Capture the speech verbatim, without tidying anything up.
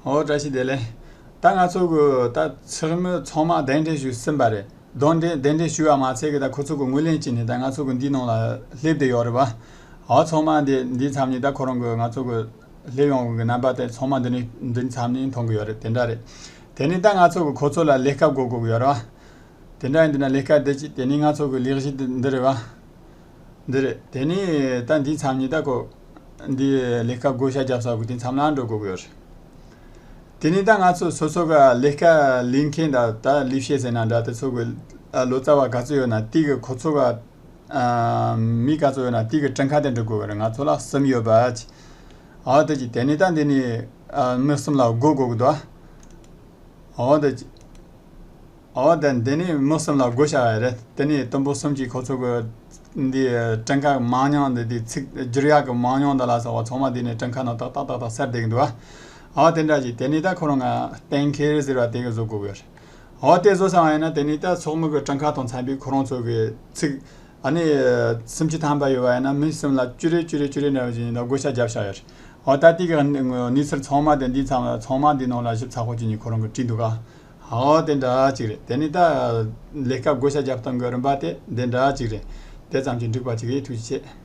ཨོ་བཀྲ་ཤིས་བདེ་ལེགས། ད་ང་ཚོ་གི་ད་ཚོགས་མི་ཚང་མ་གདན་འདྲེན་ཞུས་ཟིན་པ་རེད། གདན་འདྲེན་གདན་འདྲེན་ཞུས་པ་མ་ཚད་གི་ད་ཁོ་ཚོ་གི་ངོས་ལེན་བྱས་ནས་ད་ང་ཚོ་གི་འདིའི་ནང་ལ་སླེབས་བསྡད་ཡོད་རེད་བ། ཨོ་ཚང་མ་འདི་འདིའི་མཚམས་ནས་ད་ཁོ་རང་གི་ང་ཚོ་གི་སླེབས་ཡོང་གི་རྣམ་པ་དེ་ཚང་མ་འདི་ནས་འདི་མཚམས་ནས་མཐོང་གི་ཡོད་རེད། དེ་འདྲ་རེད། དེ་ནས་ད་ང་ཚོ་གི་ཁོ་ཚོ་ལ་ལས་ཀ་བགོ་དགོས་ཀྱི་ཡོད་རེད་བ། དེ་འདྲ་ཡིན་དུས་ན་ལས་ཀ་འདི་ཅི་དེ་ནས་ང་ཚོ་གི་ལས་གཞི་འདི་འདི་རེད་བ། འདི་རེད། དེ་ནས་ད་འདིའི་མཚམས་ནས་ད་ཁོ་འདི་ལས་ཀ་བགོ་བཤའ་རྒྱབ་ས་གི་དེ་མཚམས་ལ་འགྲོ་དགོས་ཀྱི་ཡོད་རེད། དེ་ནས་ད་ང་ཚོ་སོ་སོ་གི་ལས་ཀ་ལས་མཁན་ད་ད་ལས་བྱེད་ཟེར་ན་འདྲ་དེ་ཚོ་གི་ཨ་ལོ་ཙཱ་བ་ག་ཚོད་ཡོད་ན་དེ་གི་ཁོ་ཚོ་གི་ཨ་མི་ག་ཚོད་ཡོད་ན་དེ་གི་གྲངས་ཀ་དེ་འགྲོ་དགོས་ཀྱི་རེད། ང་ཚོ་ལ་གསུམ་ཡོད་པ་ཅི། ཨ་དེ་ཅི་དེ་ནས་ད་འདི་ནས་ཨ་མི་གསུམ་ལ་བགོ་དགོས་ཀྱི་འདུག་ཨ་དེ་ཅི། ཨོ་དེ་འདི་ནས་མི་གསུམ་ལ་བགོ་བྱ་བ་རེད། དེ་ནས་དུམ་བུ་གསུམ་གྱིས་ཁོ་ཚོ་གི་འདི་གྲངས་ཀ་མང་ཉུང་འདི་དེ་ཚིག་བསྒྱུར་ཡག་གི་མང་ཉུང་འདི་ལ་སོགས་པ་ཚང་མ་འདི་ནས་གྲངས་ཀ་ནང་ཏག་ཏག་ཏག་ཏག་གསལ་བསྡད་ཀྱི་འདུག་ཨ་དེ་འདྲ་ཅིག་དེ་ནས་ད་ཁོ་རང་ང་གཏན་འཁེལ་ཟེར་བ་དེ་གི་བཟོ་དགོས་ཀྱི་རེད། ཨོ་དེ་བཟོ་ཚར་བ་ཡིན་ན་དེ་ནས་ད་ཚོགས་མི་གི་གྲངས་ཀ་དང་འཚམ་པའི་ཁོ་རང་ཚོ་གི་ཚིག་ཨ་ནི་སུམ་ཅུ་ཐམ་པ་ཡོད་པ་ཡིན་ན་མི་གསུམ་ལ་བཅུ་རེ་བཅུ་རེ་བཅུ་རེ་འདྲ་བ་ཅིག་ཡིན་ན་བགོ་བཤའ་རྒྱབ་བཞག་ཡོད་རེད། ཨོ་ད་དེ་གི་གནས་ཚུལ་ཚང་མ་དེ་འདི་ཚང་མ་ཚང་མ་འདི་ནང་ལ་ཞིབ་ཚགས་པོ་ཅིག་ནས་ཁོ་རང་གི་བྲིས་འདུག་ག་ཨོ་དེ་འདྲ་ཅིག་རེད། དེ་ནས་ད་ལས་ཀ་བགོ་བཤའ་རྒྱབ་སྟངས་གི་རིམ་པ་དེ་འདི་འདྲ་ཅིག་རེད། དེ་ཙམ་གྱིས་འགྲིག་པ་ཅིག་རེད། ཐུགས་རྗེ་ཆེ།